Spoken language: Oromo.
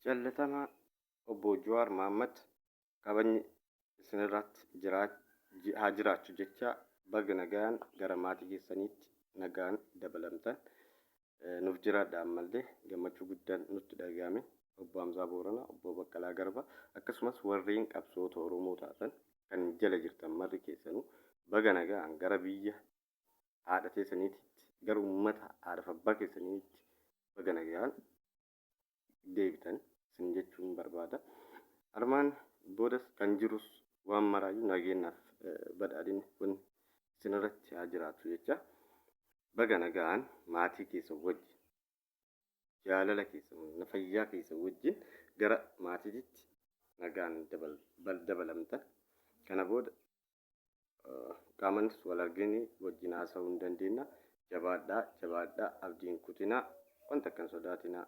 Jallatamaa Obbo Jawaar Mahaammad kabajni isinirratti haa jiraachuu jecha baga nagaan gara maatii keessaniitti nagaan dabalamtan. Nuuf jiraadha ammallee gammachuu guddaan nutti dhagahame. Obbo Hamzaa Booranaa, Obbo Baqqalaa Garba akkasumas warreen qabsoota Oromoo taatan kan jala jirtan marri keessanuu baga nagaan gara biyya haadha teessaniitti gara uummata haadhaaf abbaa keessaniitti baga nagaan deebitan isin jechuun barbaada. Armaan boodas kan jirus waan maraayyuu nageenyaaf badhaadhinni kun isinirratti haa jiraatu jecha baga nagaan maatii keessan wajjin jaalala keessan fayyaa keessan wajjin gara maatiitti nagaan dabalamtan. Kana booda qaamanis wal argine wajjin haasa'uu hin dandeenya. Jabaadhaa, jabaadhaa, abdiin kutinaa, wanta akkan sodaatinaa.